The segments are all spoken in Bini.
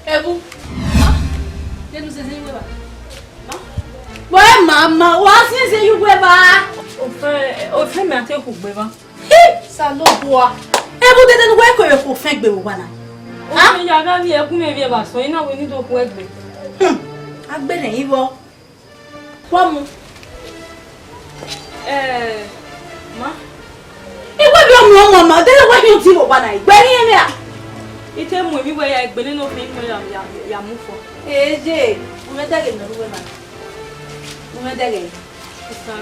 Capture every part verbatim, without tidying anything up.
Ebu. Deghẹ u zẹzẹ ye uwu evba. Wẹ mama, wa zẹzẹ ye uwu evba. Ofẹn, ofẹn mẹ a te khu gbe evba. Hi, Osanobua. Ebu dede ne uwẹ ko vbe khu ofẹn gbe vbe owa na. Ofẹn ya gha vbiẹ, gu mwẹ vbiẹ vbe asọn, I na wẹ ne I do khu ẹre gbe. Hmm, a gberra ẹre vbọ. Wa mu. Eh, ma. I wẹ vbe ọ mu ọmọ ma, de wẹ hin udi vbe owa na, I gbe ẹre rẹn a. I te mu emwi wẹ ya egbe nene ofẹn, I mu ya, ya, ya mu fo. Ee, ye, u mwẹ dẹghe ne ọ rre uwu evba. U mwẹ dẹghe. Sista.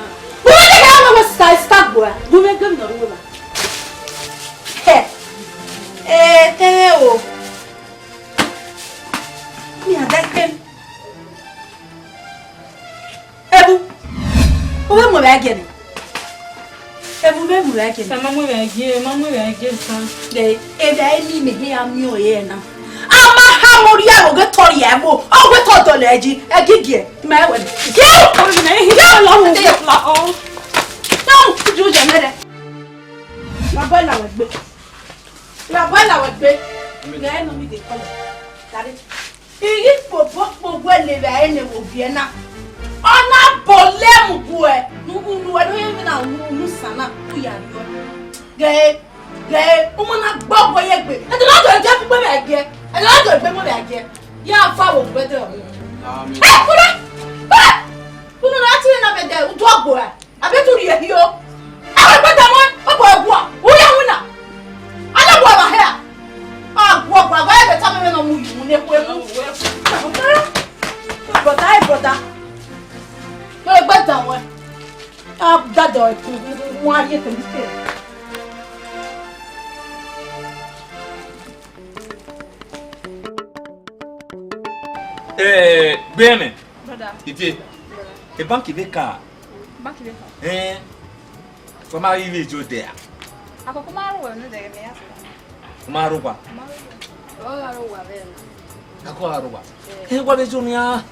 U mwẹ dẹghe, a wẹ sista, sista gboa. U mwẹ dẹghe ne ọ rre uwu evba. Hẹ. Ee, te mwẹ o. Mi a dẹghe. Ebu, u vbe mu evbare gie nẹ? Ebu, u vbe mu evbare gie nẹ? Sista, ma mu evbare gie, ma mu evbare gie, sista. Ẹ, evbare ni mẹ hia miẹn ọre na. A ma ha mu rhie ẹvbo, ghe tọ rhie ẹvbo, ọ ghe tọ dọlọ ẹji, ẹgi gie, ma ẹwẹ. Gie! Gie! Ọlọrun, gie! La ọ. Tọ, ju jẹ mẹ rẹ. Ma bọ la wẹ gbe. Ma bọ la wẹ gbe. Ghẹ nọ mi de kọlọ. Dade. I ghi kpobọ kpogho ne evbare ne vbe oviẹ na. Ọ na bọ lẹ mu guẹ, ne uwẹ ne uwẹ do ye vbe na unu san na, u ya rriọ. Ghe, ghe, u ma na gbe ọguọ ye egbe. Ẹdẹ na do egbe mu gbe vbe ẹgiẹ. Ẹdẹ na do egbe mu vbe ẹgiẹ. Ya fa wo gbe dẹ. Amen. Ẹ, kure! Kure! Unu na ti na vbe dẹ, u do ọguọ ra? Abe tu rhie hi o. Ẹ wẹ gbe da wọn, ọ bọ ẹguọ, u ya winna. A na bọ ẹmwẹ hẹ a? A guọ gba, wa ẹgbẹ tama mwẹ ne ọ mu yi mu ne kue mu. Brother, hey brother. Ẹ wẹ gbe da wọn. A da dọ ẹkun, wọn a rhie kẹ mi se. Eh, gbe ẹmwẹ. Brother. Ivie. Brother. E banki vbe ka. Banki vbe ka. Eh. Wa ma ghi vbe jo dẹ a? Akoko ma rho uwa ne dẹ mẹ ya sẹ. U ma rho uwa? U ma rho uwa. Ọ gha rho uwa vbe na. Akoko gha rho uwa. Eh. Eh, wa vbe jo nia.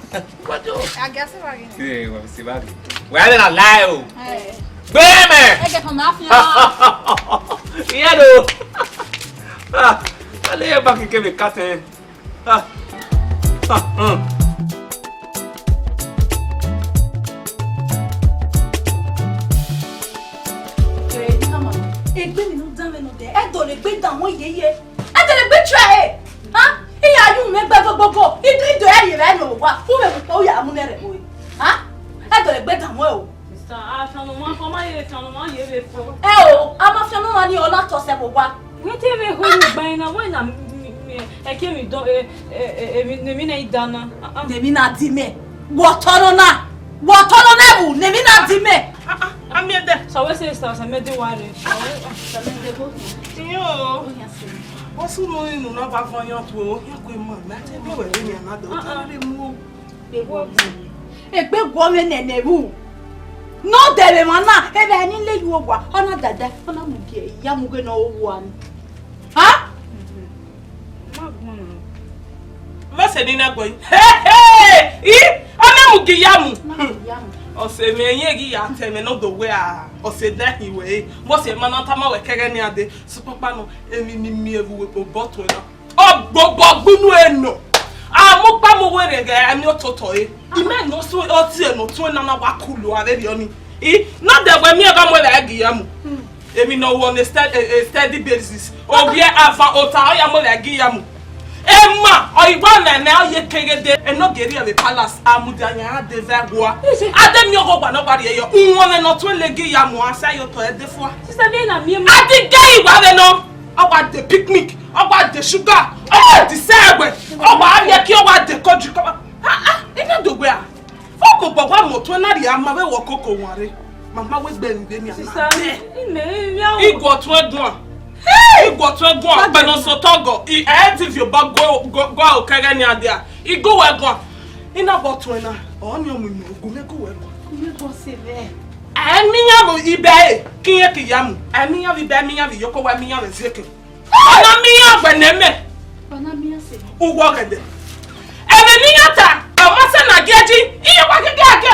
Wa jo. A gia sẹ evba ghi. Eh, wa vbe sẹ evba ghi. Wa vbe na la o. Eh. Gbe ẹmwẹ. Ege kan ma fi hàn. Iye do. Ah, ale ye banki kevbe katẹ. Ah. Ah, hmm. Egbe ni ne ọ danmwẹ nọ dẹ, ẹ dọlegbe dan wọn yeye. Ẹ dọlegbe try e. Ha? Iran yu mwẹ gbe gogogo. Ido, ido ẹ rhie vbe ẹre ne owa. U vbe mu kpo, u ya mu nẹ rẹ vbe. Ha? Ẹ dọlegbe dan wọn o. Sister, a fian ne ọmwa fo, ma ye fian ne ọmwa ye vbe fo. Ẹ o, a ma fian ne ọmwa ni, ọ na tọ sẹ vbe owa. Wẹ te vbe ho ugbain na, wẹ na, mi, mi, ẹke emwi dọ, e, e, e, emwi, ne emwi na i da na. Ah, ah. Ne emwi na di mẹ. Wẹ ọtọ nọ na. Wẹ ọtọ nọ na ẹvbo, ne emwi na di mẹ. Ah, ah, a miẹn dẹ. Sẹ wẹ sẹ, sẹ, sẹ mẹ de wa rre. Sẹ wẹ, sẹ mẹ de go. Iyo. Ọ sunu inu na ba vọn yan tuo, yan ku ima, na te bi wẹ ni ana do. Ah, ah. Te re mu. Egbe guọmwẹ nene ru. Ne ọ dẹ vbe emwa na, evbare ni lele owa, ọ na dada, ọ na mu gie ya mu ghe ne ọ ru owa ni. Ha? Ma gbọnọ. Vbọsẹ ni na gbẹn? He, he! I, ọ na mu gie ya mu. Na mu gie ya mu. Ọse mwẹ, ẹyin ghi ya tẹ mwẹ ne ọ do wẹ a, ọse da khin wẹ, vbọsẹ ma na tama wẹ kẹghẹ nian dee, sokpan nọ, emwi ni miẹn vbe uwu obọ tuẹn na. Ọgbobọ gbinu enọ. A mu kpa mu werriẹ ghẹ a miẹn ototọ ẹre. Imẹ ne ọ tie nọ tuẹn na na wa kulu avbe rriọ ni. I na dẹ wẹ miẹn gha mu ẹvbare gie ya mu. Emwi ne ọ ru on a ste-, a, a steady basis. Ovbi avan ota ọ ya mu ẹvbare gie ya mu. Emwa, ọ i wa nẹ nẹ, ọ ye keghe de, enọ geri ẹvbe palace, a mudia yan a de vẹ ẹguae. A de miẹn ọghọgba ne ọ gba rrie yọ, uwọnmwẹ ne ọ tuẹn legi ya mu a sa ye otọ ẹdẹ fua. Sister, me na miẹn ma. A di gẹ iwa vbe nọ, ọ wa de picnic, ọ wa de sugar, ọ wa de sẹwẹ, ọ wa rrie ẹki, ọ wa de kojú kọ. Ah, ah, ẹ na dogbe a. Ọ kobọ wa mọ tuẹn na rhie a ma vbe wọ koko wan rre. Mama wẹ gbe emwi vbe nia na. Sister, dẹ. Ime, ime, ime. Iguọ tuẹn guan. Hey! Iguọ tuẹn guan, Daddy. Ọkpẹ ne ọ sẹ otọ gọ, I, ẹ ti viọ obọ go, go, go aro kẹghẹ nian dia. I gu wẹ guan. I na bọ tuẹn na, ọ ni ọ mu ime, gu mẹ gu wẹ guan. Ime bọ sẹ vbe. Ẹ mi yan mu ibẹ e, ke irẹn ke ya mu. Ẹ mi yan vbe ibẹ, ẹ mi yan vbe iyoko, wẹ mi yan vbe zieke. Ọna miẹn ọgbẹnẹ mẹ. Ọna miẹn sẹ. Uwọ ghẹdẹ. Ẹmwẹ ne iran ta, ọ ma sẹ na gie ji, iran wa gẹgẹ gẹ.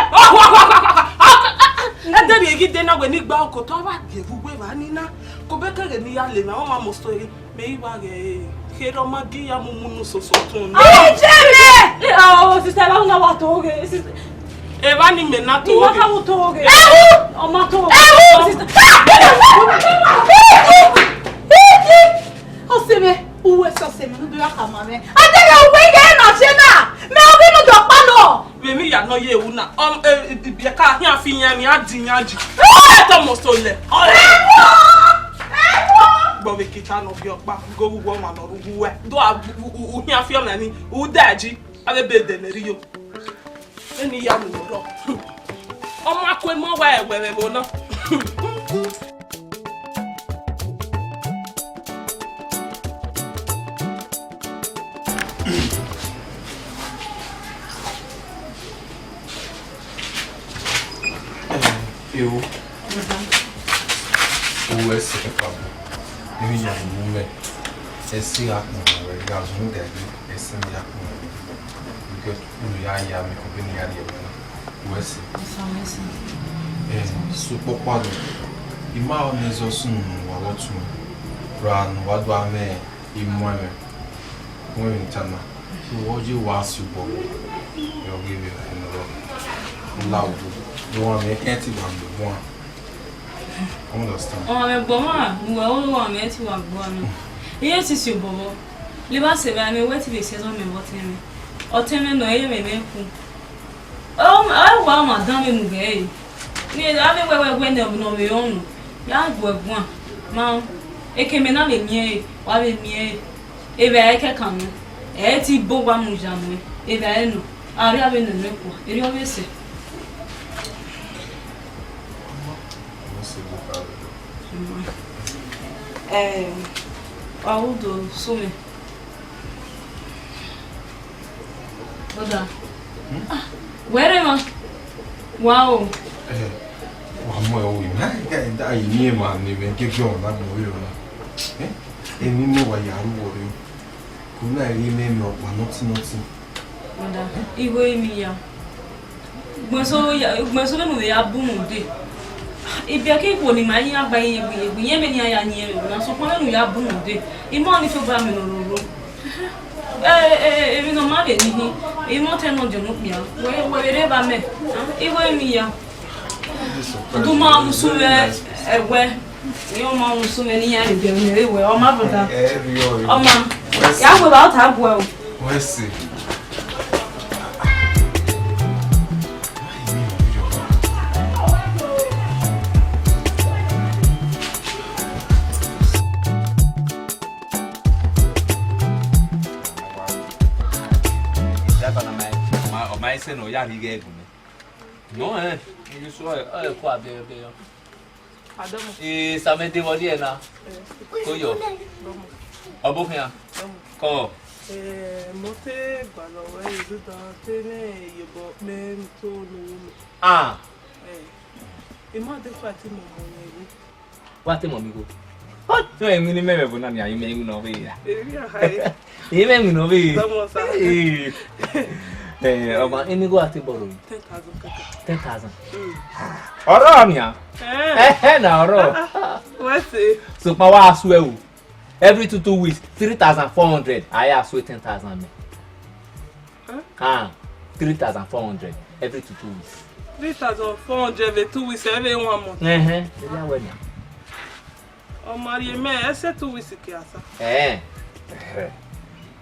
Ẹ dẹrriẹ ghi de na wẹ ne I gba okotọ, ọ wa gie vbe uwu evba ni na. Ko be keghe ne I ya le mwẹ, ọ ma mọ story. Mẹ I wa ghẹ kherhe ọ ma gi ya mu mu unu soso tun. Ẹ jẹrẹ! Ẹ, ọ, sister, ẹ wa na wa to ghe, sister. Evba ni mẹ na to ghe. Ima ka mu to ghe. Ẹwu! Ọ ma to ghe. Ẹwu! Sister. Ọse mwẹ, uwẹ sẹ ọse mwẹ, ne u do ya khama mwẹ. A deghẹ uwẹ ighe na ọse na, mẹ ovbi ne u do kpa nọ. Vbe emwi ya nọ ye ru na, ọ, e, e, ibiẹka khian fi yan emwi, a di yan ji. Ẹ tọ mọ so lẹ. Ẹwu! Ẹwu! Gbọ vbe kita nọ viọ ọkpa, go wu ọmwa nọ ru uwẹ. Do a, u, u, u khian fi ọmwa ni, u da ji, avbe ebe dẹ nẹ rri yo. Vbene I ya mu nọ rrọọ. Ọ ma ku emọ wa ẹwẹ vbe ẹvbo na. Ewo. Uwẹ sẹ kpabọ. Emwi ya mu mẹ. Ẹse gha kpọnmwẹ, wẹ gha zun gẹgẹ, ẹse ya kpọnmwẹ. Because unu ya ya mẹ, kọbe ne I ya rhie ẹmwẹ na. Uwẹ sẹ. Ẹse, ẹse. Eh, sokpan kpalọ, I ma rẹn ne zọ sunu ne uwa vbe ọtẹn, ra ne uwa do gha mwẹ imuẹmwẹ, wẹ emwi ta na, so ọ ye wa si obọ, ẹ, ọ ghi vbe nọ rọ, la obo, do wa mwẹ ẹkẹn te wa gbe guan. Understand? Ọmwa mwẹ gbe ọmwa, ne uwẹ ru ọmwa mwẹ te wa gbe ọmwa. Iye sisi obọ vbọ, leba sẹ vbe amẹ wẹ te vbe sẹ zọ mẹ vbe ọtẹn mwẹ. Ọtẹn mwẹ nọ, ẹ ye mwẹ mwẹ ku. Ọ, ọ wa ọmwa dan vbe mu ghẹ re. Ni avbe wẹwẹ wẹ ne ọ vbe rọrùn, ya gu ẹ guan. Ma, ekemẹ na vbe miẹn ẹre, wa vbe miẹn ẹre. Evbare kẹkan nọ, ẹ i te bo wa mu ya nuẹn. Evbare nọ, a rhie avbe nene kua, erriọ vbe sẹ. Ẹ, wa ru do so mwẹ. Brother. Hmm? Ah, wẹ rre emwa? Wa o. Eh, wa mu ẹre ru imẹ. A i da ye emwa ne imẹ gege ọmwa na gbẹn vberriọ na. Eh? Emwi ne wa ya ru vberriọ. Ko na ghi mwẹ emwi ọkpa nọtin nọtin. Brother, igho emi ya. Ugbẹn eso ya, ugbẹn eso vbene u vbe ya bu mwẹ ude. Ibiẹka ikhuo ne ima ya gba ye egbe, egbe, irẹn vbene iran ya yin mwẹ na, sokpan vbene u ya bu mwẹ ude, I ma ọnii fi obọ amẹ ne ọ roro. Ẹ, ẹ, ẹ, emwi ne ọ ma vbe nihin, I ma ọtẹn ne ọ diọn okpia, wẹ, wẹ vbe rre evba mẹ, igho emi ya. U ma mu usun vbe ẹwẹ, I ma mu usun vbe ne iran rhie biẹ mwẹ vbe ẹwẹ, ọ ma brother. Ọ ma. Ya wẹ ba ọta guẹ o. Wẹ sẹ. Ọ ma ẹse ne ọ ya rhie ighe ẹre gu mẹ. Nọ ẹ, I ghi suẹn, ọ ku a biẹ biẹ. Adọmọ. Ee, Samẹ de vbọ rrie na. Ko yọ. Adọmọ. Ọ bu khian. Adọmọ. Kọ. Ee, mẹ te gualọ wẹ ezuda te ne iyobọ kpẹ ne u to ne u ru mẹ. Ah. Ee, I ma de fa te mọmọ mwẹ igho. Wa te mọ mwẹ igho. Ọ, te emwi ne imẹ mwẹ vbe na nia, imẹ iwinna ọvbehe ra? Emwi a ha re. Imẹ iwinna ọvbehe. Adọmọ sa. Ee. Eh, ọma, eni igho a te bọrọ? Ten thousand kaka. Ten thousand. Mm. Ọrọ nia? Eh. Ẹhẹ na, ọrọ. Ah, ah. Wẹ sẹ. Sokpan wa suẹ o. Every two, two weeks, three thousand four hundred. A ya suẹ ten thousand mẹ. Huh? Ah, three thousand four hundred every two, two weeks. Three thousand four hundred every two weeks, every one month. Ẹhẹn, erriọ wẹ nia. Ọ ma rhie mẹ, ẹse two weeks ke a sa. Ẹhẹn. Ẹhẹn.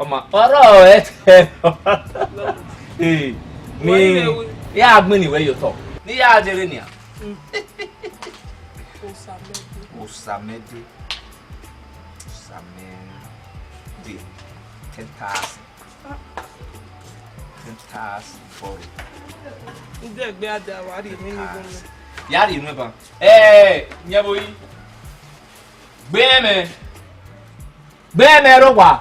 Ọma, ọrọ ẹtẹ. Ee, ni ya gbẹn ni wẹ ye otọ. Ne I ya zẹre nian. Osamẹde. Osamẹde. Osamẹde. Ten thousand. Ten thousand borrow. Ndegbe ada wa rhie emwi ni gbe mẹ. Ya rhie enu ẹban. Ẹ, nyẹ vbo yi. Gbe mẹ. Gbe mẹ rre owa.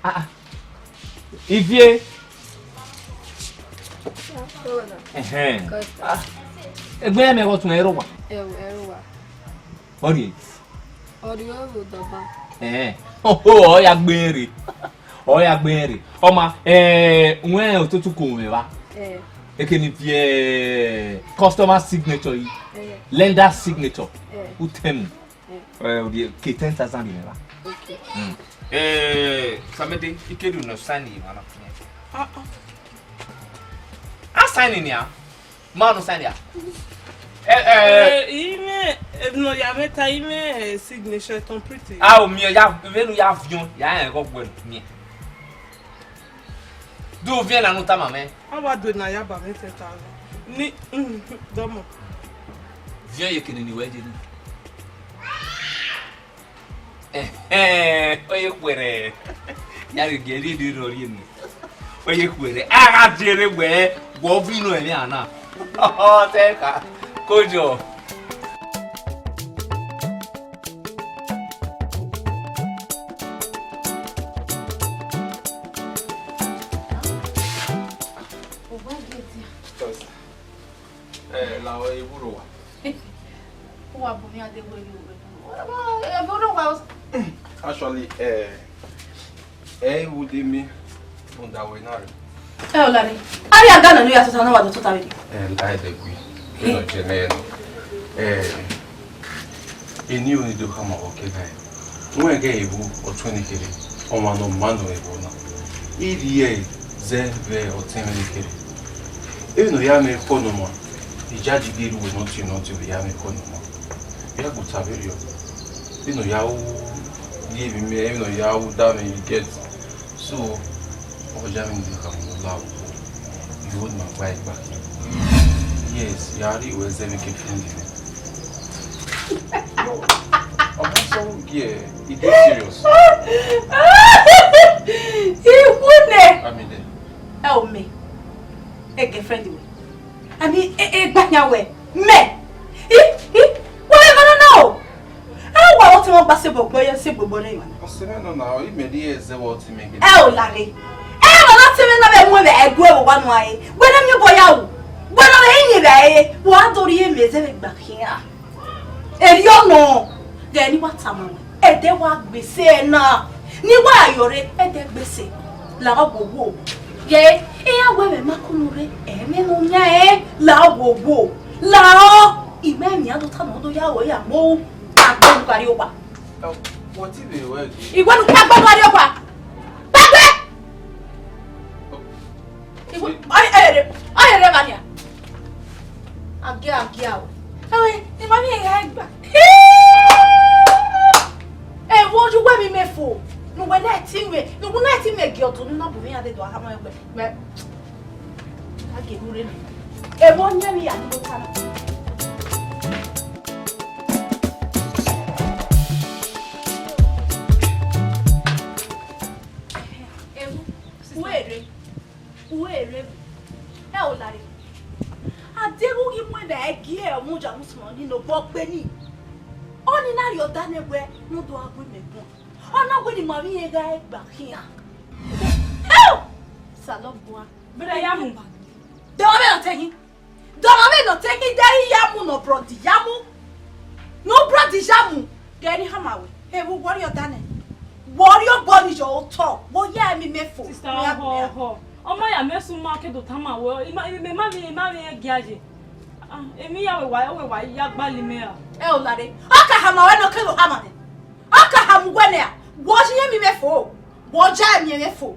Ah, ah. Ivie. Ẹhẹn. Ah, egbe mẹ vbe ọtun ẹre owa. Ẹo, ẹre owa. Ọ rhie. Ọ rhie, ọ vbe odọba. Ẹhẹn. Ọ ya gbe rre. Ọ ya gbe rre. Ọma, eh, wẹ otutu ko mwẹ evba. Eh. Ekene viẹ customer signature yi. Eh. Lender signature. Eh. Utẹmu. Eh. Eh, ke ten thousand rhie mwẹ evba. Okay. Mm. Eh, Samede, ikedu nọ sign yi mwa na. Ah, ah. A sign nian. Ma no sign ya. Eh, eh. Eh, imẹ, eh, nọ ya mwẹ ta imẹ, eh, signature tọn pretty. A o miẹn ya, vbene u ya viọn, ya rẹn ghe ọgbuẹ miẹn. Do viẹn na ne u tama mwẹ. A wa do na ya ba mwẹ ten thousand. Ni, mm, dọmọ. Viẹn ye kene ni wẹ je ni. Ẹhẹn, ọ ye khuẹrhẹ. Ya rhie gie rhie rhie rhie unu. Ọ ye khuẹrhẹ. A gha die rre wẹ, wẹ ọ viọ inu ẹmwẹ ana. Ọ tẹ ka, kojọ. Ẹ, la ọ, ẹ vburo wa. Uwa bu mwẹ ade wẹ ye uwẹ. Ẹ vburo wa. Actually, ẹ, ẹ i wu de mi, rhunmwuda wẹ na rre. Ẹ, Olare. A rhie aga na ne u ya tota na, wa do tota vbe. Ẹ, la ẹdẹ gui. Ẹ nọ jẹ nẹ nọ. Ẹ, eni uni do khama vbe ọ kegha ẹre. Wẹ ghẹ evo ọtuẹn ne kherhe, ọmwa ne ọ ma nọ ẹvbo na. I rhie zẹ vbe ọtẹn mwẹ ne kherhe. Emwi ne ọ ya mwẹ ekhọe ne ọ ma, I judge ghe erha uwẹ ne ọ tie ne ọ tie vbe ya mwẹ ekhọe ne ọ ma. I ya gbe ota vberriọ. Emwi ne ọ ya ru rhie emwi mẹ, emwi ne ọ ya ru da mwẹ, you get. So, ọ ya mwẹ ne I khama ne ọ la owo. You hold my wife back. Yes, ya rhie ruẹ zẹ vbe girlfriend mwẹ. No, ọmọ sọ gie, e dey serious. Iwu nẹ. Amide. Ẹ o mẹ. E girlfriend wẹ. Ani e, e gbahian wẹ. Mẹ. I, i, wẹ mẹ no no. Ẹ wa wọ te wọn gba se gbogbo ye, se gbogbo ne wa. Ọsẹ mẹ nọ na, imẹ di ẹzẹ wọ te mẹ gele. Ẹ o lare. Ẹ wa na te mẹ na vbe mu vbe ẹgu ẹvbo wa nua e. Wẹ na mi obọ ya wu. Wẹ na vbe yin vbe e. Wa do rhie mẹ zẹ vbe gba khian. Erriọ nọ, ghẹ ne I wa tama wẹ, ẹdẹ wa gbese na, ne I wa yọ rre, ẹdẹ gbese, lahọ wo wo. Ye, iran wẹ vbe ma kunu rre, ẹmwẹ ne ọ yan ẹn, lahọ wo wo, lahọ, I ma miẹn a do tama, ọ do ya ru ya mu, agbẹnu gha rrie owa. Wọ ti vbe wẹ ghe? I wẹ ne u kpa agbẹnu gha rrie owa. Kpẹgbẹ! Ọ rere, ọ rere evba nia. Agia, agia o. Ẹwẹ, ne ima miẹn gha gba. Ẹwẹ, oyu wẹ mi mẹ fo. Ne uwẹ na ti mẹ, ne uwẹ na ti mẹ gie ọdọ ne na bu mwẹ ya dede a ma wẹ. Mẹ. A gie ru re mẹ. Ẹwẹ, ọ yan mi ya ni mo ta na. Ẹwẹ, wẹ re. Uwẹ rre vbe. Ẹ o lare. A deghẹ u ghi mu ẹmwẹ gie ọmọ Jerusalem ni ne obọ gbe ni. Ọni na rhie ọda nẹ wẹ ne u do gha gu imẹ guan. Ọ na wẹ ne ima vbe irẹn gha gba khian. Ẹ o! Salọ guan. Vbe ya mu. Dọmwẹ vbe nọ te hin. Dọmwẹ vbe nọ te hin, de I ya mu ne ọ brọdi ya mu. Ne ọ brọdi ya mu. Ghẹ ne I hama wẹ, evbu wọ rhie ọda nẹ. Wọ rhie obọ ni yọ otọ, wọ ya ẹmwẹ mẹ fo. Sister, ọhọ, ọhọ. Ọ ma ya mẹ sunu, ma ke do tama wẹ, I ma, I ma, I ma vbe, I ma vbe rẹn gia ye. Ah, emwi ya wẹ wa, wẹ wa ya gbalọ imẹ ra? Ẹ o lare. Ọ ka hama wẹ ne ọ ke do hama nẹ. Ọ ka hama uwẹ nẹ ra? Wọ ya ẹmwẹ mẹ fo. Wọ ya ẹmwẹ mẹ fo.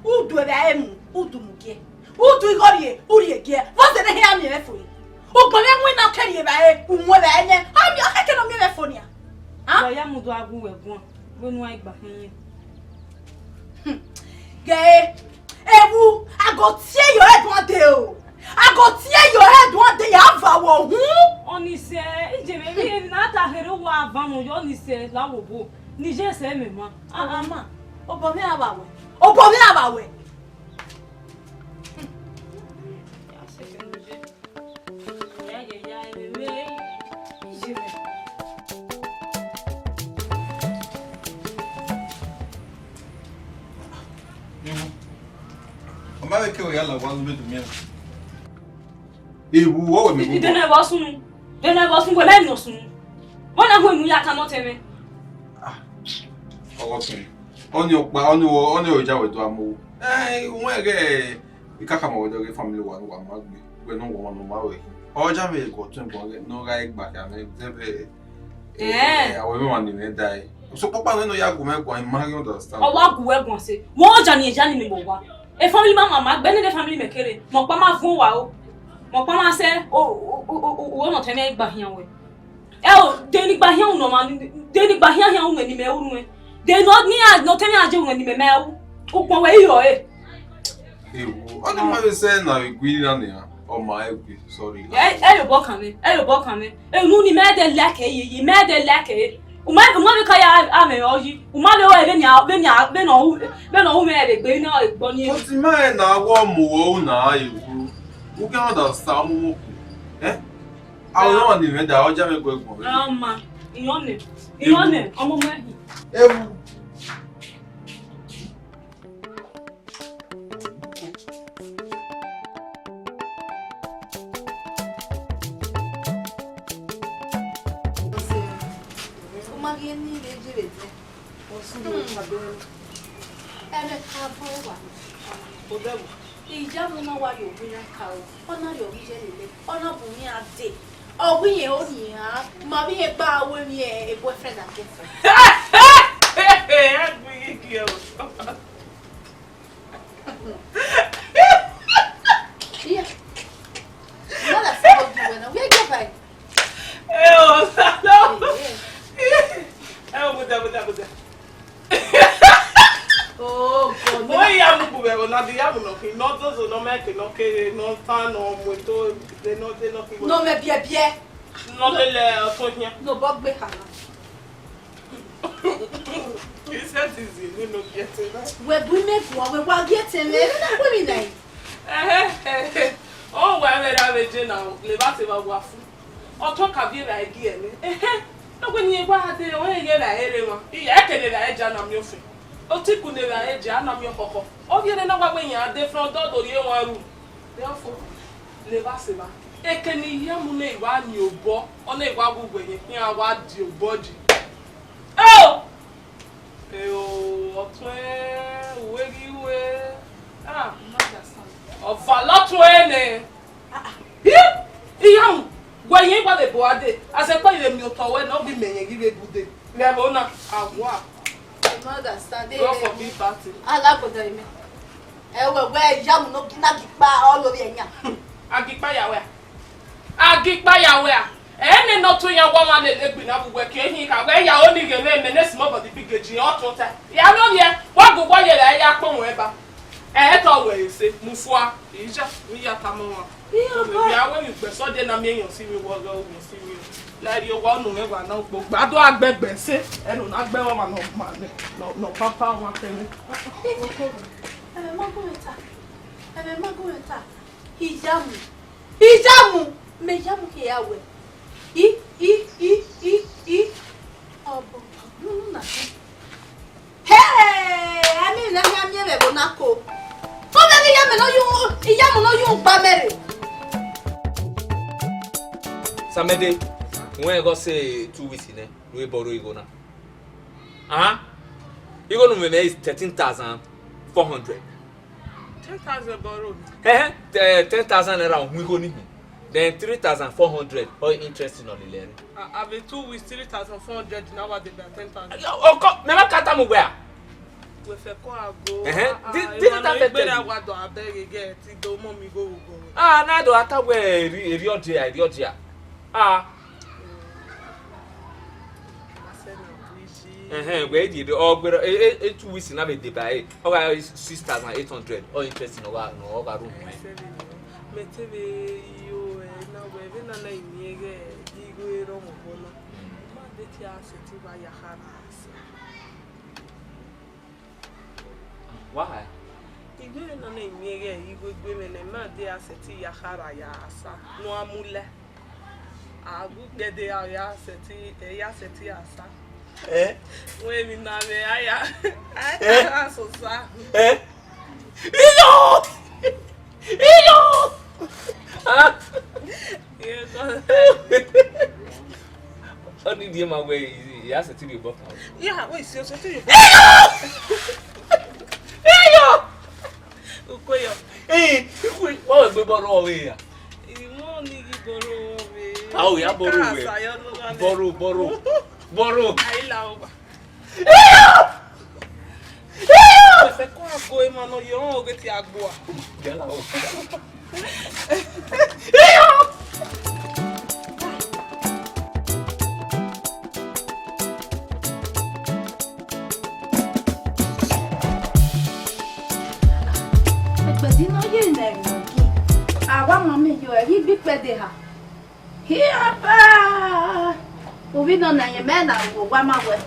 U du ẹvbi ẹ mu, u du mu gie. U du igho rhie, u rhie gie. Vbọzẹ ne ehia miẹn mwẹ fo re? Ugbẹn mwẹ winna ọ ke rhie evbare, u mu evbare nẹ. Ọ miẹn, ọ khẹke ne ọ miẹn mwẹ fo nian. Hàn? Wa ya mudu a gu wẹ guan, wẹ ne u gha gba khin yẹn. Ghe, Ewu, a go tie your head one day o. A go tie your head one day, ya va wo hun. Ọnise, ije mwẹ vbe na ta kherhe wa va mu yo Ọnise la wo bo. Ni je sẹ mwẹ ma. Ah, ah. Ọmọ, obọ mwẹ a vba wẹ. Obọ mwẹ a vba wẹ. Ewu. Ọ ma vbe ke wẹ ya la owa ru vbe do miẹn. Ewu, ọ wẹ mẹ. Dene vbe ọ sunu. Dene vbe ọ sunu, wẹ mẹ nọ sunu. Vbọ na hu enu ya ta nọ tẹn mwẹ? Ah, ọghọ tẹn. Ọni ọkpa, ọni wọ, ọni ọja wẹ do amu. Eh, uwẹ ghe. Ikaka ma wẹ dọghe family wa ne uwa ma gbe, wẹ ne uwa ma nọ ma wẹ. Ọ ja mwẹ ego tun gun ne ọ gha gba khian mwẹ zẹvbe. Eh. Eh, awẹ mwẹ wa ni mwẹ dae. So papa ne no ya gu mwẹ guan, I ma ghi understand. Ọ wa gu wẹ guan se. Wẹ ọja ni eja ni mẹ wa. E family ma ma ma gbe ne family mẹ kere. Mẹ ọkpa ma vuọn wa o. Mẹ ọkpa ma sẹ o o o o o nọ tẹn mwẹ gba khian wẹ. Ẹ o, de ni gba hian unu ma, de ni gba hian hian unu ni mẹ unu ẹ. De nọ ni a nọ tẹn a je unu ni mẹ mẹ u. Ukpọn wẹ i rọ e. Ewu, ọ ni ma vbe sẹ na vbe gui na nia, ọ ma ẹ gui, sorry. Ẹ ẹ yo bọ kan mẹ, ẹ yo bọ kan mẹ. Unu ni mẹ de like e ye, mẹ de like e. U ma u ma vbe ka ya a mẹ ọ yi. U ma vbe wa vbe ni a vbe ni a vbe nọ u vbe nọ u mẹ vbe gbe ni ọ gbọ ni. But ma ẹ na wọ mu wọ u na ewu. U can understand mu mu. Eh? Àwọn ọmọ ni mẹ da ọjà mẹ gbọ ẹgbọn rẹ. Ọmọ, ìyọnẹ, ìyọnẹ, ọmọ mẹ. Ewu. Ọmọ ghi ni vbe je vbe dẹ. Ọsun vbe tadẹ. Ẹmwẹ ka bọ wa. Odẹ wo? Iyamu na wa ye ovbi na ka o. Ọ na ye ovbi ye lele. Ọ na bu iran dee. Ọ wẹ irẹn o nian. Ma vbe irẹn gba wẹ emwi e boyfriend and girlfriend. Ẹ gbe iye gie o. Iya. Mother say, "What do you want?" Where you buy? Ẹ o, Salo. Ẹ o, mudia, mudia, mudia. Oh, God. Mo ya mu bu vbe ẹvbo na, di ya mu nọ khin, nọ zozo, nọ mẹ ke, nọ kere, nọ tan, nọ mu eto, de nọ, de nọ khin. Nọ mẹ biẹbiẹ. Nọ lele ọtọn hian. Nọ bọ gbe kha na. He said easy, you know, get it. Wẹ bu imẹ guan, wẹ wa gie tẹn mwẹ, ẹ na kue mi na. Ẹhẹ, ẹhẹ. Ọ wa ẹmwẹ ra vbe je na, levba te vba wa fu. Ọ tọ ka viẹ vbe a gie ẹmwẹ. Ẹhẹ. Nọgbe ni wa de, ọ ye vbe a rre mwa. Iya, ẹkẹ ne vbe a je a na miẹn ofẹn. Otiku ne vbe a je a na miẹn ọkhọkhọ. Ọ viẹ ne na wa gbe yan de front door do rhie wan ru. Therefore, levba sẹ evba. Eke ne I ya mu ne I wa ni obọ, ọ na I wa wu wẹ ye khian wa di obọ di. Eo! Eo, ọtuẹn, uweghiwe. Ah, ọvalọ ọtuẹn nẹ. Ah, ah. Ih! Iyamu, wẹ yẹn I wa vbe bo a dee, a sẹ kpẹre vbe miẹn otọ ruẹ ne ọ ghi mẹ yẹn ghi vbe bu dee. Vbe ẹvbo na, a wa. I no understand. God forbid bad thing. Alagodo ime. Ẹ wẹ, wẹ Iyamu ne ọ gi, na gi kpa ọlọre ẹyan. A gi kpa ya wẹ a? A gi kpa ya wẹ a? Ẹ nene ọ tọ iran wa ọmwa lele egbe na vbe uwẹ kie hin kha, wẹ ya o ni ghe vbe mẹ ne small body big age, ọ tọn ta. Ya no viẹ, wa gu wa ye ra ya kpọ wẹ ba. Ẹ tọ wẹ ese, mu fua, ija, mi ya tama ọmwa. Iye ọba. Vbe a wẹ ni ugbẹsọ de na miẹn yọn si mi wọ ghe, ọ wọ si mi. La rhie owa unu mwẹ wa na ukpo gba do a gbẹgbẹ se, ẹno na gbẹ ọmwa nọ ma nẹ, nọ, nọ papa ọmwa kẹmẹ. Ẹmwẹ ma gu mwẹ ta, ẹmwẹ ma gu mwẹ ta. Iyamu, Iyamu, mẹ Iyamu ke ya wẹ. I, i, i, i, i. Ọbọ, nunu na. Hey, a miẹn emwi ne a khian miẹn vbe ẹvbo na ko. Ọ vbe ghi ya mẹ ne ọ yu, Iyamu ne ọ yu gba mẹ rre. Samẹde, wẹ ẹghẹ ọ sẹ two weeks nẹ, ne u bọrọ igho na. Ah, igho ne u mwẹ is thirteen thousand four hundred. Ten thousand borrow. Hẹhẹ, te-, ten thousand naira uhun igho ni hin. Then three thousand four hundred ọ interest nọ lele ẹre. A, a vbe two weeks, three thousand four hundred na wa deba ten thousand. Ọkọ, mẹ ma ka tama uwẹ a? Wẹ fẹ kọ a go. Ẹhẹn, ah, di, ah, di emwa ta nọ fẹ igbera tell you. Wa dọ abẹ ghe ghe ti do mọ mi go wo go. Ah, na do ata wẹ eri, eri ọdia, eri ọdia. Ah. Asẹ na, we Ẹhẹn, wẹ i die de, ọ gberra, e, e, e two weeks na vbe deba ẹre, ọ gha six thousand eight hundred, ọ interest ne ọ gha, ne ọ gha ru nuẹn. Mẹ te vbe yo ẹre na wẹ vbene a na miẹn ighẹ igho rrọọ mwẹ obọ na, ma de te a sẹtin vbe ya khara sẹ. Why? Igho na na miẹn ighẹ igho egbe mwẹ ne ma de a sẹtin ya khara ya sa, ne a mu lẹ. A gu kpẹdẹ a ya sẹtin, ẹ ya sẹtin a sa. Eh? Wẹ emwi na mwẹ a ya, a Eh? ya sosa. Eh? Iyo! Iyo! Ah! Ọ ni rhie ma wẹ, I ya sẹtin rhie obọ kan. Ya, wẹ I si osẹtin rhie obọ. Iyo! Iyo! Uko yọ. Ee, uko, wa wẹ gbe bọrọ ọvbe ya. Imọ ni ghi bọrọ ọvbe. A o ya bọrọ wẹ. Bọrọ, bọrọ, bọrọ. Ayi la owa. Iyo! Iyo! Ẹfẹ kọ ago emwa nọ yọ ọnrẹn oge te a gbe ua. Gala o. Iyo! Ẹgbẹdin ne ọ ye ne ẹvbo gi, a wa ma miẹn yọ, ẹ ghi gbe ikpẹdẹ ha. Hiaba! Ovbi nọ na yẹn mẹ na ru owa ma wẹ.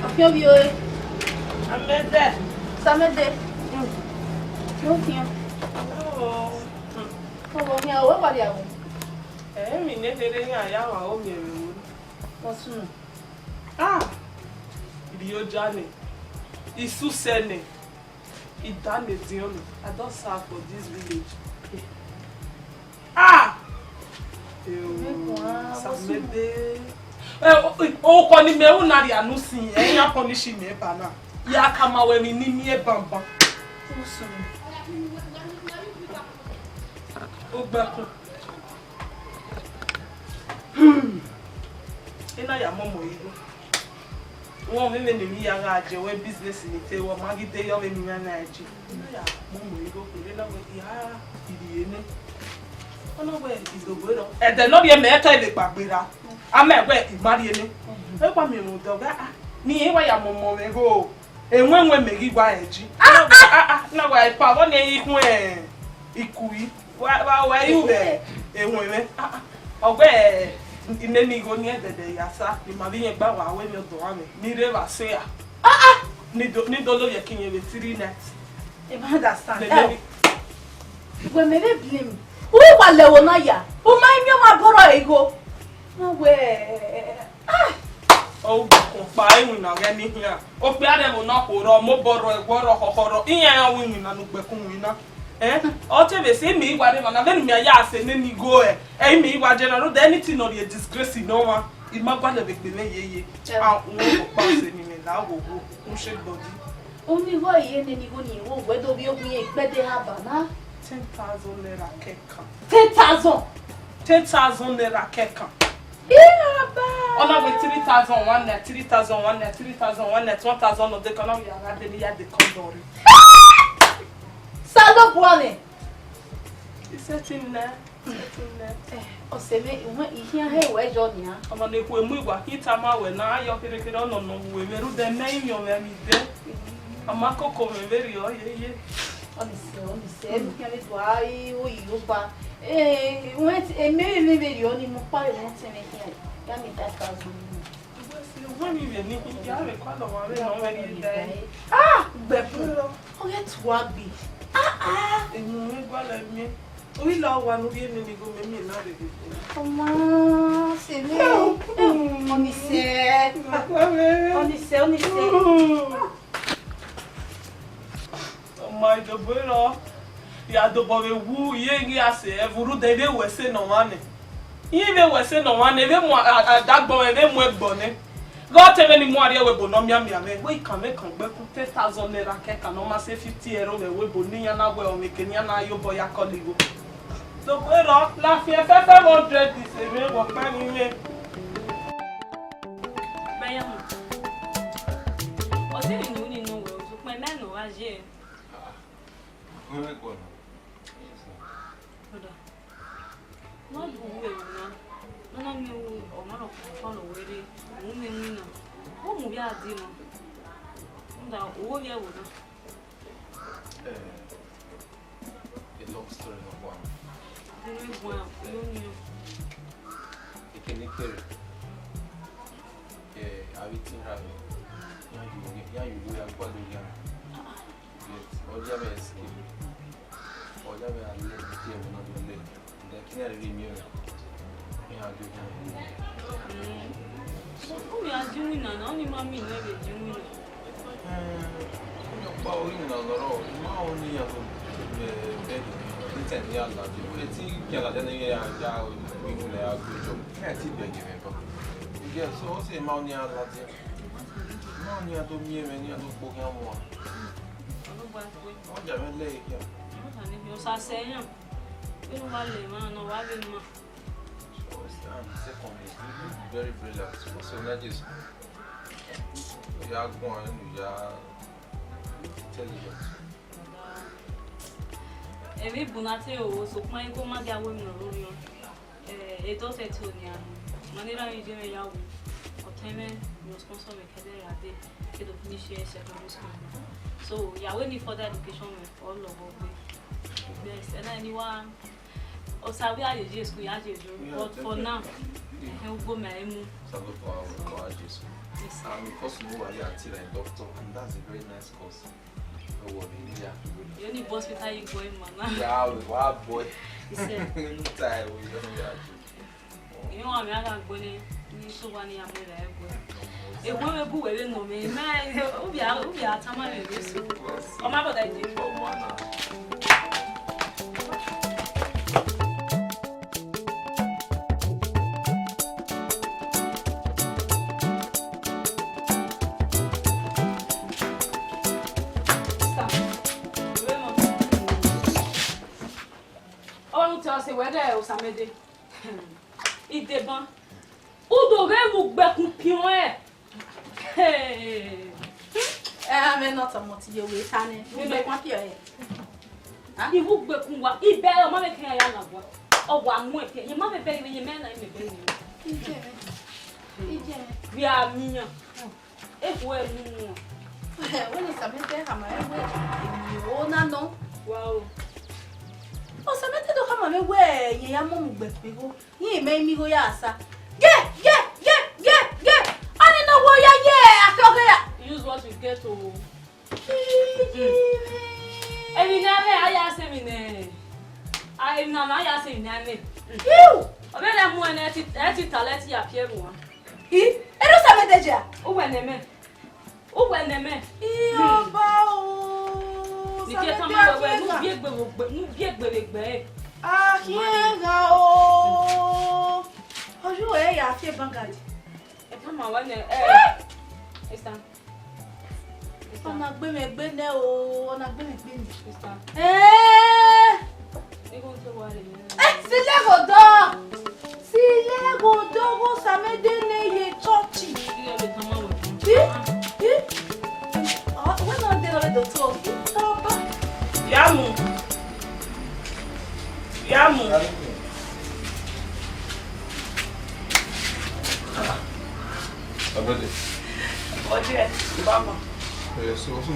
Ọ khian ovbi ore. Amẹdẹ. Samẹdẹ. Mm. Ne ọ khian. Oh. Mm. Ọ vbe khian, ọ wẹ wa rria vbo? Ẹ, emwi ne kherhe iran ya wa o miẹn vbe ru. Ọ sunu. Ah! Rioja nẹ. Isusẹ nẹ. Idamediọn nẹ. I don serve for this village. Ah! Eo, Samẹdẹ. Eh, o-, o-, okọ ni mẹ ru na rria ne usin, ẹ, iran punish mẹ eba na. Ya tama wẹ emwi ne I miẹn banban. Usun. Ugbẹkun. Hmm. I na ya mọmọ igho. Wẹ vbene emwi ya gha jẹ, wẹ business ni te, wẹ ma ghi de yọ vbene iran na ji. I na ya mọmọ igho kherhe na wẹ I gha rhie nẹ. Ọ na wẹ I do gbe rrọọ. Ẹdẹ ne ọ rhie mẹ, ẹtọ vbe kpa gberra. A mẹ wẹ I ma rhie nẹ. Ẹ wa miẹn rhunmwuda ọghe, ah, ne irẹn wa ya mọmọ mwẹ igho. Ẹwẹn wẹ mẹ ghi wa ẹji. Ah, ah, ah, na wa ipa vbọ ne I khun ikui. Wa, wa, wa yu vbe ẹwẹn mwẹ. Ah, ah. Ọ wẹ, I nene igho ni ẹdẹdẹ ya sa, ne ima vbe iyẹn gba wa wẹ emwi ọdọ mwẹ, ne I rre vbe asẹ ra. Ah, ah. Ne I do, ne I do lo ye ẹki iyẹn vbe three night. I ma understand. Nene Eh, wẹ mẹ vbe blame. U wa lẹ ẹvbo na ya. U ma i miẹn ọmwa bọrọ igho. Na wẹ, ah. Ọ kpa iwinna ghẹ ni khian. Okpia rẹ ẹvbo na khuo rrọọ, mobọ rrọọ, ẹguọ rrọọ, khọkhọ rrọọ. Iran iran wẹ iwinna ne ugbẹkun winna. Eh? Ọ te vbe sẹ, imẹ I wa rre emwa na, vbene imẹ ya sẹ nene igho ẹ, ẹ, imẹ I wa je na, rhunmwuda anything ne ọ rhie disgrace ne ọmwa, I ma gualọ vbe egbe mwẹ yeye. Eh. A, wọn ọkpa sẹ ne imẹ la wo wo, u shake body. Oni igho ye nene igho ni wo wẹ do vbe ogun ye ikpẹdẹ ha ba na. Ten thousand naira kẹkan. Ten thousand? Ten thousand naira kẹkan. Iyaba! Ọ na wẹ three thousand one night, three thousand one night, three thousand one night, one thousand nọ dekọ, ọ na wẹ ya gha dee ne I ya dekọ dọre. Osanobua nẹ. Isetin nẹ, isetin nẹ. Eh, ọse mwẹ, I khian he wẹ yọ nian. Ọmọ ne khuemu igua khin tama wẹ na, a yọ kherhe kherhe, ọ nọ nọ wu emwi rhunmwuda mẹ i miẹn ọmwẹ vbe dẹ. A ma koko mwẹ vberriọ yeye. Ọnise, ọnise, ẹ i khian vbe do a ru oyi oba. Eh, wẹ, emẹ vbe vberriọ ni mu kpa vbe mẹ ọtẹn mwẹ khian, ya miẹn five thousand. Ah, gbẹkun. Ọ ghẹ tua gbe. Ah, ah. Enu mwẹ gualọ miẹn. Oyi la owa ne u rhie nene igho mẹ miẹn na rre vbe. Ọma, sẹ mwẹ. Ọnise. Ọnise, ọnise. Ọ ma dobọ rrọọ, ya dobọ vbe wu, I ye ghi a sẹ ẹvbo rhunmwuda I vbe ru ẹse ne ọmwa nẹ. I vbe ru ẹse ne ọmwa nẹ, I vbe mu a-, a-, adagbọn mwẹ, I vbe mu ẹgbọ nẹ. Ghe ọtẹn mwẹ ni mu a rrie ẹvbo ebo ne ọ mianmian mwẹ, wẹ I kan mwẹ kan gbẹkun ten thousand naira kẹkan ne ọ ma sẹ fifty euro vbe ẹvbo ebo ne iran na wẹ ọmwẹ eke ne iran na ye obọ ya kọlọ igho. Dobọ rrọọ, lafian five hundred is a mere work, kpa ni mwẹ. Bayama. Ọ sẹ vbe ne u ni nọ wẹ, sokpan imẹ ne ọ gha ye. Brother, ne ọ bu uwu ero na, ne ọ na miẹn uwu ọmwa rọ kpọlọ wẹ rre, u miẹn winna. Wẹ Vbe a di nọ? Rhunmwuda, uwu ovbi ẹvbo na. Eh, a long story nọ guan. Ẹ i guan, I no know. Ekene kherhe, eh, avbe itin ra vbe, iran ye uwu, iran ye uwu ya gualọ oya. But ọ ya vbe escape. Ọ ya vbe a lẹ ẹdẹ ẹvbo na do lẹ. Ẹdẹ kene a rhirhi miẹn mwẹ, iran do khian. So, u ya di iwinna na, ọni ma miẹn nẹ vbe di iwinna. Eh, ọni ọkpa ọre iwinna zọrọ, I ma rẹn ọni iran do, eh, bẹghe, anytime ne iran ladian. Ẹ te iran ladian ne iran ya, ya ru iwinna ya gbe jọ. Iran te bẹghe mwẹ ba. You get, so, ọ sẹ ma rẹn ọni iran ladian. Ma rẹn ọni iran do miẹn mwẹ, ne iran do kpo khian mua. Ọ ya mwẹ lẹ ehia. Osa sẹ iran. Vbene uwa lẹ emwa na, wa vbe ma. So, and secondly, you look very brilliant. What's your name? You are going, you are intelligent. Emwi bu na te o, sokpan I ko ma dia wẹ emwi ne ọ rhirhiọn. Eh, edo tẹtẹ onian, ma ne erha mwẹ je mwẹ ya wu. Ọtẹn mwẹ, ne ọ sponsor mwẹ kẹdẹ ra dee, ke do finish secondary school. So, ya wẹ ni further education mwẹ, ọ lọghọ gbe. Yes, and then you are, Osa, wẹ a ye school, ya ye yo. Yeah, but for now, definitely. Ẹhẹn, ugbo mẹ emu. Osa, go for our, for our Jesus. Yes, sir. And because you are here until a doctor, and that's a very nice course. No worry, you need to have to go. You need hospital, you go in, man. Yeah, we are boy. He said. Anytime we don't have to. Iran wa mẹ a gha gbe ne, ni so wa ni a mu ra ẹguẹ. Ewe vbe bu wẹ vbe nọ mẹ, mẹ, u bia, u bia tama mwẹ vbe so. Ọ ma bọda ide. Ọ ru te ọ sẹ wẹ ghe Osamẹde. Ideban. U do ghẹ vbe ugbẹkun piọn ẹn. Ẹ, a mwẹ ne ọ tọmọ te iye wẹ ta nẹ, ugbẹkun piọn ẹn. I vbe ugbẹkun wa, ibẹ ọ ma vbe kẹ iran ya na wa. Ọ wa mu ẹn kẹ, ye ma vbe bẹghe vbe ye mẹ na, imẹ bẹghe. Iye mwẹ. Iye mwẹ. Vbe a miẹn. Ekhue ẹ mu wọn. Wẹ ne Osamẹde khama mwẹ wẹ, emwi ro na nọ. Wa o. Osamẹde do khama mwẹ wẹ, ye ya mu mu gbe kpegho, ye mẹ imi igho ya sa. Ye, ye, ye, ye, ye. Ọni ne ọ wo ya ye, a khiọ ghe ya. Use what you get o. Emwi ne a mwẹ, a ya sẹ emwi nẹ. A, emwi ne a mwẹ, a ya sẹ emwi ne a mwẹ. Iu! Ọ vbe rẹ mu ẹn, ẹ ti, ẹ ti ta lẹ, ẹ ti ya piẹ vbe uwa. I, ẹ do Osamẹde jẹ a? Uwẹ nẹ mẹ. Uwẹ nẹ mẹ. Iyọba o. Nike tama wẹwẹ, ne u biegbe vbe egbe, ne u biegbe vbe egbe. A khian gha o. Oyo ẹ ya fi ebangadi. Ẹ tama wẹ nẹ, ẹ. Esta. Ọ na gbe mwẹ egbe nẹ o, ọ na gbe mwẹ egbe nẹ. Esta. Eh! Ego te wa re. Eh, sile ghodọ. Sile ghodọ, gho Osamẹde ne ye church. Ih, ih. Ọ, wẹ nọ de nọ vbe do to. Ih, tọba. Ya mu. Ya mu. Abede. Ọjẹ, baba. Eh, so, so.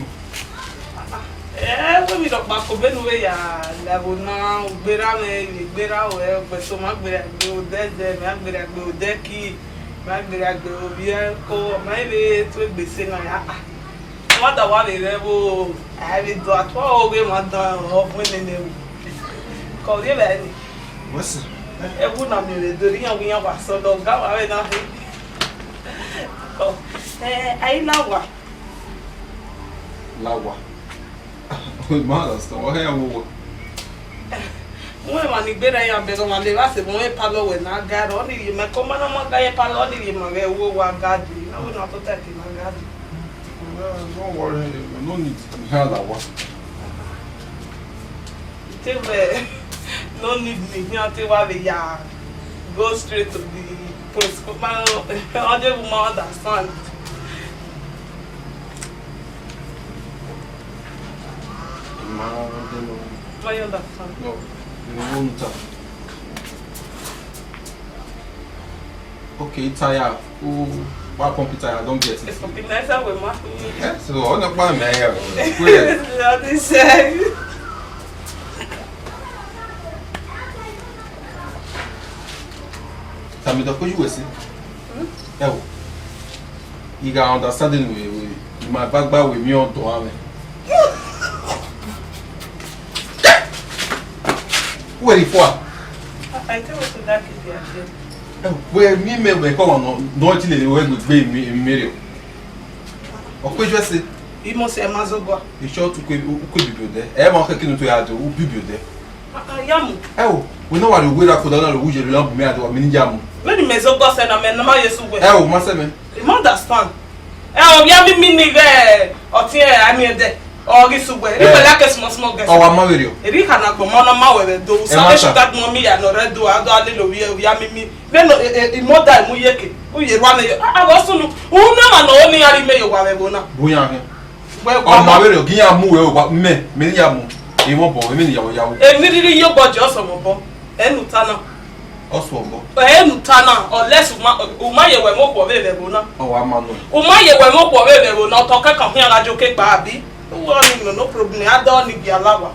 Eh, wẹ mi dọkpa ko benu vbe ya la ẹvbo na, ugbera mwẹ, ivbi egbera ruẹ, ọgbẹn so ma gberra gbe odẹ ẹzẹ, ma gberra gbe odẹ ẹki, ma gberra gbe ovbi ẹko, ma i vbe tu egbe sẹ na ya. Mada wa vbe rre ẹvbo, a vbe do atuẹ oghe mwa dan ọ vuọn nene ẹvbo. Ke ọ rhie vbe ẹre ni? Wẹ sẹ? Ẹvbo na miẹn vbe do rre iran wẹ iran wa sẹ ọlọ, ga wa vbe na rre. Ọ, eh, a i la wa. La wa. I ma understand. Wa hẹ ya wo wa. Wẹ emwa ni gberra iran bẹghe ọmwa levba sẹ, mẹ palọ wẹ na ga rrọọ, ọ ni rhie ma, ko ma na ma ga ye palọ, ọ ni rhie ma vbe ẹvbo wa ga dee. Na wẹ na tota ke ma ga dee. No, no worry, no need. Iran la wa. Te wẹ, no need ni, iran te wa vbe ya go straight to the point. Ko ma, ọ dee vbe ma understand. Ma de no. Ma understand. No, you won't. Okay, taya. U, Wa computer, I don't get it. Computer is a way, ma. Eh, so, ọ nọ kpa mẹ ya. Kwe. Nothing say. Sami, dọ koju wẹ si. Ẹ wo. I gha understand wẹ, wẹ, I ma ba gba wẹ mi ọdọ amẹ. Where the fuck? I, I tell you to that kid, yeah. Ẹ wo, wẹ mi mẹ wẹ kọ wọn nọ, nọ ti lele wẹ gbegbe mi, mi rẹ. Ọ kpeju ẹse. Imọ sẹ ma zọgua. Iṣẹ ọtẹn ukwe, ukwe bibiodẹ. Ẹ ma kẹkẹ ne u to ya do, u bibiodẹ. Ah, ah, ya mu. Ẹ wo, wẹ ne wa rhie uwu erha ke odaro na rhie uwu ye rhie bu mẹ a do, wa mi ni ya mu. Vbene imẹ zọgua sẹ na, mẹ ne ma ye sẹ uwẹ. Ẹ wo, ma sẹ mẹ. I ma understand. Ẹ wo, ya mi mi ni ghẹ ọtiẹn ẹ, a miẹn dẹ. Ọ ghi sẹ uwẹ. Ẹ. Ri wẹ la ke small small girl. Ọ wa ma vberriọ. Eri khana gbọmọ nọ ma wẹ vbe do. Ẹ ma sa. Sa de shuga gbọmọ mi ya nọ rẹ do, a do a lele ovbi, ovbi a mi mi. Vbene, e, e, imọda mu iyeke, u ye rua nẹ, a, a vbe sunu, u na ma nọ ni a ri mẹ ye owa vbe ẹvbo na. Bu yan hẹ. Wẹ, wẹ, ọ ma vberriọ, gi iran mu wẹ owa, mẹ, mẹ ne iran mu. Emọ bọ, emẹ ne iyawo yawo. Emwi rhirhi ye obọ je ọsọmọ obọ, ẹ ne u ta na. Ọsọmọ obọ. Ẹ ne u ta na, unless u ma, u ma ye wẹ mu okhuo vbe vbe ẹvbo na. Ọ wa ma nọ. U ma ye wẹ mu okhuo vbe vbe ẹvbo na, otọ kẹkan khian gha je oke kpa abi. Uwẹ ọni nọ, no problem, a dọ ni gie alawa.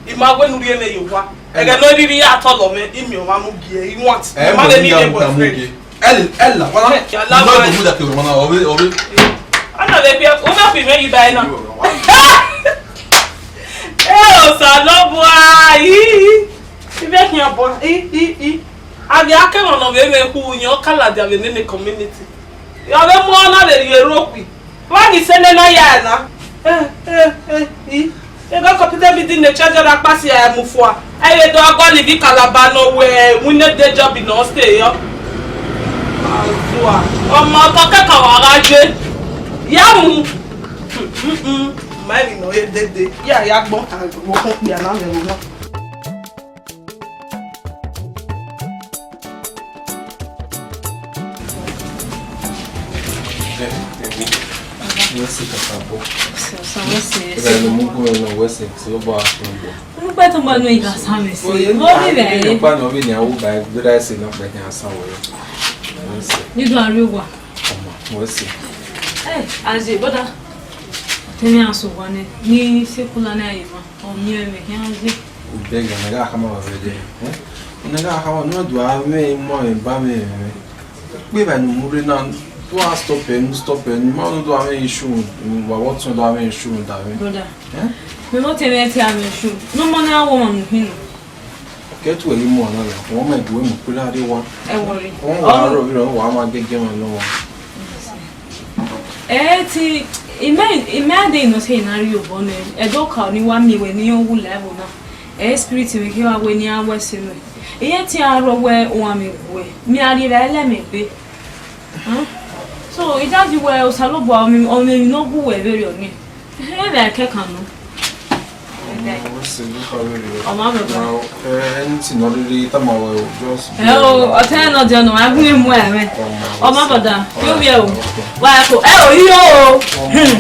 I ma wẹ ne u rhie mẹ ye owa. Ẹghẹ ne ọ rhirhi ya tọlọ mwẹ, I miẹn ọmwa mu gie, I want. Ẹ, I ma vbe ne I rhie boyfriend. Ẹla, ẹla, wala. Ẹ, yala, no, why? Don't do that to your mama. Obe, obe. Ana vbe bia, u vbe fi mwẹ yi ba na. Ẹ, Osanobua, i, i. I vbe khian bọ, i, i, i. A vbe a kẹ emwa ne ọ vbe mwẹ khu yan, ọ ka ladian vbe nene community. Ọ vbe mu ọna vbe rhie ero okhui. Wa ghi sẹ nene ya na. Eh, eh, eh, i. Ego computer bi di ne charger ra kpasi a mu fua. Ẹ vbe do a gua ni bi Calabar nọ wẹ winner day job nọ stay yọ. Azua. Ọmọ ọkọ kẹkan wa gha ye. Ya mu. Mm, mm, mm. Ma emwi nọ ye dede. Ya, ya gbọn. Wo kun kpia na mẹ wo na. Wẹ sẹ kakabọ. Wẹ sẹ, wẹ sẹ. Ẹ ne mu gun ẹ nọ, wẹ sẹ, sẹ obọ a tọn bọ. Mo gbẹ tó bá nù ìgbà sá mi sí. Oye, mo rí rẹ. Nípa náà, bí ni àwọn ọba ẹgbẹ́ dá ẹsẹ̀ náà pẹ̀lú àṣà wọ̀nyí. Wẹ sẹ. Nínú àríwá. Ọmọ, wẹ sẹ. Ẹ, àjẹ, bọ́dà. Tẹ́lẹ̀ àṣọ wa ni, ní sékúlá ní àyè wa. Ọmọ mi, ẹ mẹ, kí wọ́n dé. Ubẹgẹ, nẹgẹ akama wa vẹ dẹ. Ẹ? Nẹgẹ akama, ne ọ do avẹ mọ ẹ ba mẹ mẹ. Kpe ba nu mure na, do a stop ẹ, nu stop ẹ, nu ma do avẹ issue, wa wọ tun do avẹ issue da vẹ. Brother. Ẹ? Mi mo te mẹ te avẹ issue. No mo na wo mo nu hinu. Kẹ tu ẹ mu na la, wọn ma du ẹ mu kpe la de wa. Ẹ wọrẹ. Wọn wa rọ bi rọ, wa ma gẹgẹ wọn nọ wa. Ẹ ti, imẹ, imẹ ade nọ se na ri obọ nẹ, ẹdọ ka ni wa mi wẹ ne iran wu live na. Ẹ spirit mwẹ ke wa wẹ ne iran wẹ se mwẹ. Iran te iran rọ wẹ ohan mwẹ guẹ, mẹ a rhie vbe ẹlẹ mwẹ gbe. Huh? So, I just wẹ Osanobua, ọ mwẹ, ọ mwẹ emwi ne ọ gu wẹ vberriọ nẹ. Ẹ vbe a kẹkan nọ. Wẹ sẹ, do ka vberriọ. Ọ ma bọda. Now, eh, anything nọ rhirhi tama wẹ o, just. Ẹ o, ọtẹn nọ dia nọ, a gun mu ẹ mwẹ. Ọ ma bọda. Yo wiẹ o. Wa ko. Ẹ o, iyo o. Hmm.